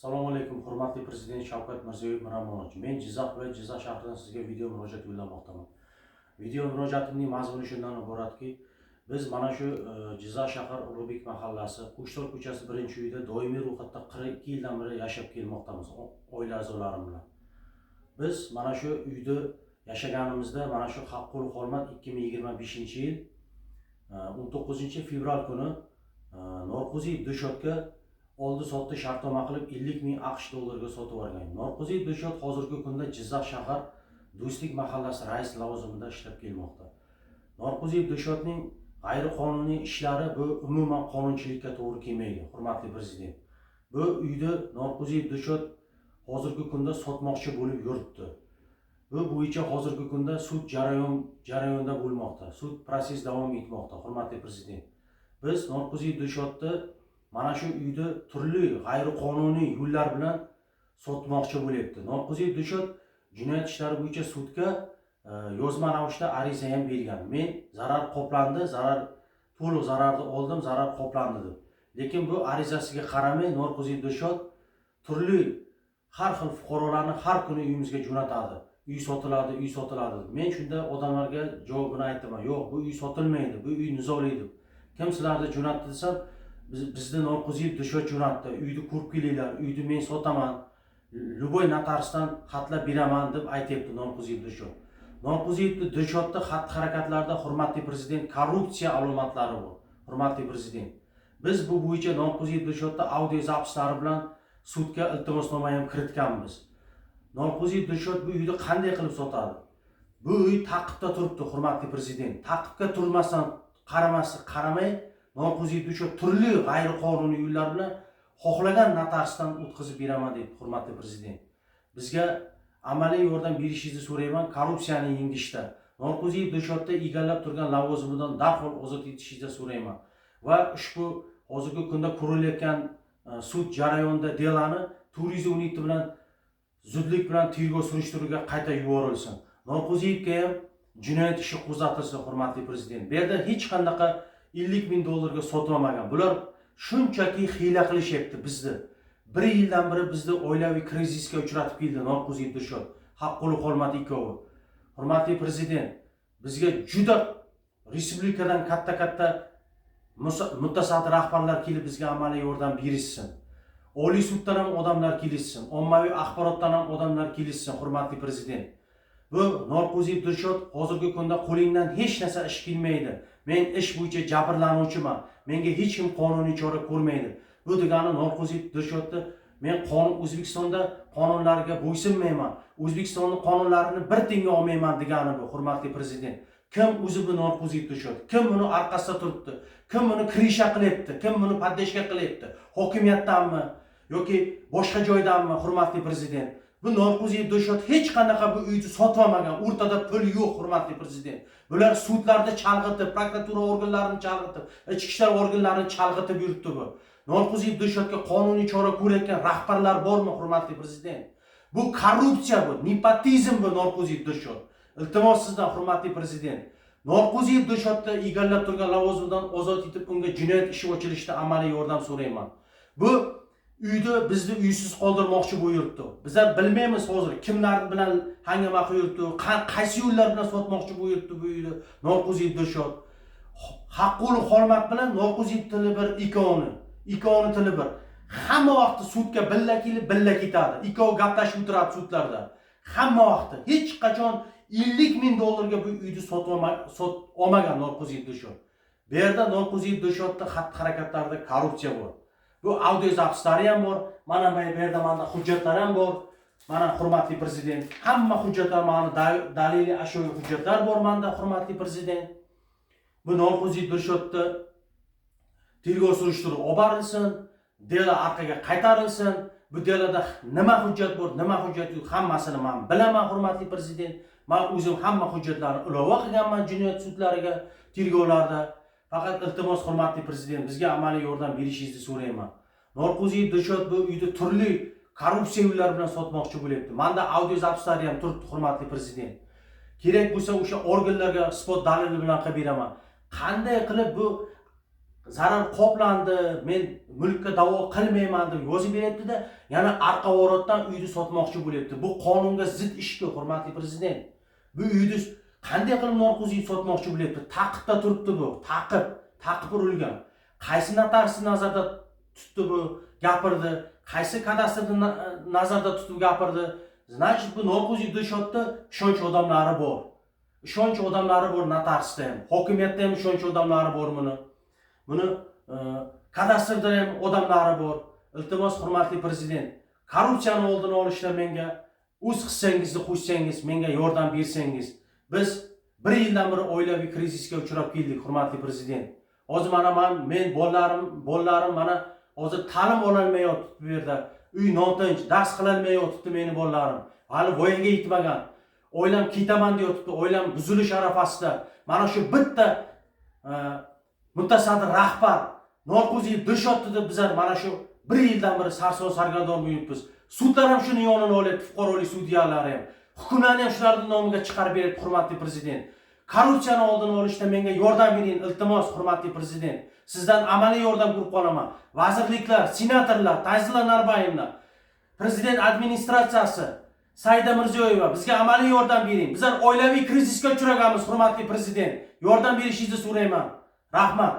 Assalomu alaykum, hurmatli Prezident Shavkat Mirziyoyev Miromonovich. Men Jizzax viloyati, Jizzax shahridan sizga video murojaat yo'llamoqdaman. Video murojaatimning mazmuni shundan iboratki, biz mana shu Jizzax shahar, Ulug'bek mahallasi, Qo'shtol ko'chasi, birinchi uyda doimiy ro'yxatda 42 yildan beri yashab kelmoqdamiz oila a'zolarim bilan. Biz mana shu uyda yashaganimizda mana shu Haqqul Xolmat 2025 yil 19 fevral kuni Norqo'ziyev Dilshodga oldi sotdi shartnoma qilib, 50 ming AQSh dollariga sotib yuborgan. Norqo'ziyev Dilshod hozirgi kunda Jizzax shahar, Do'stlik mahallasi rais lavozimida ishlab kelmoqda. Norqo'ziyev Dilshodning g'ayriqonuniy ishlari, bu umuman qonunchilikka to'g'ri kelmaydi, hurmatli Prezident. Bu uyni Norqo'ziyev Dilshod hozirgi kunda sotmoqchi bo'lib yuribdi. Bu bo'yicha hozirgi kunda sud jarayonda bo'lmoqda. Sud процесс davom etmoqda, hurmatli Prezident. Biz Norqo'ziyev Dilshodni mana shu uyni turli g'ayriqonuniy yo'llar bilan sotmoqchi bo'lyapti. Norqo'ziyev Dilshod jinoyat ishlari bo'yicha sudga yozma ravishda ariza ham bergan. Men zarar qoplandi, zarar to'liq zararni oldim, zarar qoplandi deb. Lekin bu arizasiga qaramay, Norqo'ziyev Dilshod turli har xil fuqarolarni har kuni uyimizga jo'natadi. Uy sotiladi, uy sotiladi deb. Men shunda odamlarga javobini aytaman: "Yo'q, bu uy sotilmaydi, bu uy nizoli", deb. "Kim sizlarni jo'natdi?" desam, "Bizni Norqo'ziyev Dilshod jo'natdi, uyni ko'rib kelinglar, uyni men sotaman, любой notariusdan xatlab beraman", deb aytyapti Norqo'ziyev Dilshod. Norqo'ziyev Dilshodni xatti harakatlarida, hurmatli Prezident, korrupsiya alomatlari bor, hurmatli Prezident. Biz bu bo'yicha Norqo'ziyev Dilshodni audio запись lari bilan sudga iltimosnoma ham kiritganmiz. Norqo'ziyev Dilshod bu uyni qanday qilib sotadi? Bu uy ta'qibda turibdi, hurmatli Prezident. Ta'qibga turmasdan, qaramasdan, qaramay, Norqo'ziyev Dilshod turli g'ayriqonuniy yo'llar bilan xohlagan notariusdan o'tkazib beraman deydi, hurmatli Prezident. Bizga amaliy yordam berishingizni so'rayman korrupsiyani yengishda. Norqo'ziyev Dilshodni egallab turgan lavozimidan darhol ozod etishingizni so'rayman va ushbu hozirgi kunda ko'rilayotgan sud jarayonida дело ni 417 bilan zudlik bilan tergov surishtiruvga qayta yuborilsin. Norqo'ziyevga ham jinoyat ishi qo'zg'atilsin, hurmatli Prezident. Bu yerda hech qanaqa 50 ming dollarga sotib olmagan. Bular shunchaki hiyla qilishyapti bizni. Bir yildan beri bizni oilaviy krizisga uchratib keldi Norqo'ziyev Dilshod, Haqquli Xolmat ikkovi. Hurmatli Prezident, bizga juda respublikadan katta katta mutasaddi rahbarlar kelib, bizga amaliy yordam berishsin. Oliy suddan ham odamlar kelishsin, ommaviy axborotdan ham odamlar kelishsin, hurmatli Prezident. Bu Norqo'ziyev Dilshod, hozirgi kunda qo'lingdan hech narsa ish kelmaydi. Men ish bo'yicha jabrlanuvchiman, menga hech kim qonuniy chora ko'rmaydi. Bu degani, Norqo'ziyev Dilshodni men qonun, O'zbekistonda qonunlarga bo'ysunmayman, O'zbekistonni qonunlarini bir tiyinga olmayman degani bu, hurmatli Prezident. Kim o'zi bu Norqo'ziyev Dilshod? Kim buni orqasida turibdi? Kim buni крыша qilyapti? Kim buni поддержка qilyapti? Hokimiyatdanmi yoki boshqa joydanmi, hurmatli Prezident? Bu Norqo'ziyev Dilshod hech qanaqa bu uyni sotib olmagan, o'rtada pul yo'q, hurmatli Prezident. Bular sudlarni chalg'itib, prokuratura organlarini chalg'itib, ichki ishlar organlarini chalg'itib yuribdi bu. Norqo'ziyev Dilshodga qonuniy chora ko'rayotgan rahbarlar bormi, hurmatli Prezident? Bu korrupsiya, bu nepotizm, bu Norqo'ziyev Dilshod. Iltimos sizdan, hurmatli Prezident, Norqo'ziyev Dilshodni egallab turgan lavozimidan ozod etib, unga jinoyat ishi ochilishida amaliy yordam so'rayman. Bu uyda bizni uysiz qoldirmoqchi bo'lib yuribdi. Bizlar bilmaymiz hozir kimlar bilan hangama qilib yuribdi, qaysi yo'llar bilan sotmoqchi bo'lib yuribdi bu uyni Norqo'ziyev Dilshod. Haqquli Xolmat bilan Norqo'ziyev tili bir, ikkovini tili bir. Hamma vaqti sudga billa kelib, billa ketadi. Ikkovi gaplashib o'tiradi sudlarda hamma vaqti. Hech qachon 50 ming dollarga bu uyni sotib olmagan Norqo'ziyev Dilshod. Bu yerda Norqo'ziyev Dilshodni xatti harakatlarida korrupsiya bor. Bu audio запись lari ham bor. Mana bu yerda manda hujjatlar ham bor. Mana, hurmatli Prezident, hamma hujjatlar mani, daliliy ashyoviy hujjatlar bor manda, hurmatli Prezident. Bu Norqo'ziyev Dilshodni tergov surishtiruv olib borilsin, дело orqaga qaytarilsin. Bu дело da nima hujjat bor, nima hujjat yo'q, hammasini man bilaman, hurmatli Prezident. Man o'zim hamma hujjatlarni ilova qilganman jinoyat sudlariga, tergovlarda. Faqat iltimos, hurmatli Prezident, bizga amaliy yordam berishingizni so'rayman. Norqo'ziyev Dilshod bu uyni turli korrupsiya yo'llari bilan sotmoqchi bo'lyapti. Manda audio запись lari ham turibdi, hurmatli Prezident. Kerak bo'lsa, o'sha organlarga isbot dalili bilan qilib beraman. Qanday qilib bu Zarar qoplandi, men mulkka da'vo qilmayman deb yozib beryapti-da, yana арка ворот dan uyni sotmoqchi bo'lyapti. Bu qonunga zid ishku, hurmatli prezident. Bu uyni qanday qilib Norqo'ziyev sotmoqchi bo'lyapti? Taqibda turibdi bu, taqib, taqib urilgan. Qaysi notariusni nazarda tutdi bu, gapirdi? Qaysi kadastrni nazarda tutib gapirdi? Значит, bu Norqo'ziyev Dilshodda ishonch odamlari bor. Ishonch odamlari bor notariusda ham, hokimiyatda ham ishonch odamlari bor buni. Buni kadastrda ham odamlari bor. Iltimos, hurmatli prezident, korrupsiyani oldini olishda menga o'z hissangizni qo'shsangiz, menga yordam bersangiz. Biz bir yildan beri oilaviy krizisga uchrab keldik, hurmatli prezident. Hozir mana men bolalarim mana hozir ta'lim ololmay yotibdi bu yerda. Uy notinch, dars qilolmay yotibdi meni bolalarim. Hali voyaga yetmagan. Oilam ketaman deyotibdi, oilam buzilish arafasida. Mana shu bitta mutasaddi rahbar Norqo'ziyev Dilshodni deb bizlar mana shu bir yildan beri sarson sargardon bo'libmiz. Sudlar ham shuni yonini olyapti, fuqarolik sudyalari ham. Hukmlarni ham shularning nomiga chiqarib beryapti, hurmatli prezident. Korrupsiyani oldini olishda menga yordam bering, iltimos, hurmatli prezident. Sizdan amaliy yordam ko'rib qolaman. Vazirliklar, senatorlar, Tanzila Narbayevna, prezident administratsiyasi, Saida Mirziyoyeva, bizga amaliy yordam bering. Bizlar oilaviy krizisga uchraganmiz, hurmatli prezident. Yordam berishingizni so'rayman. Rahmat.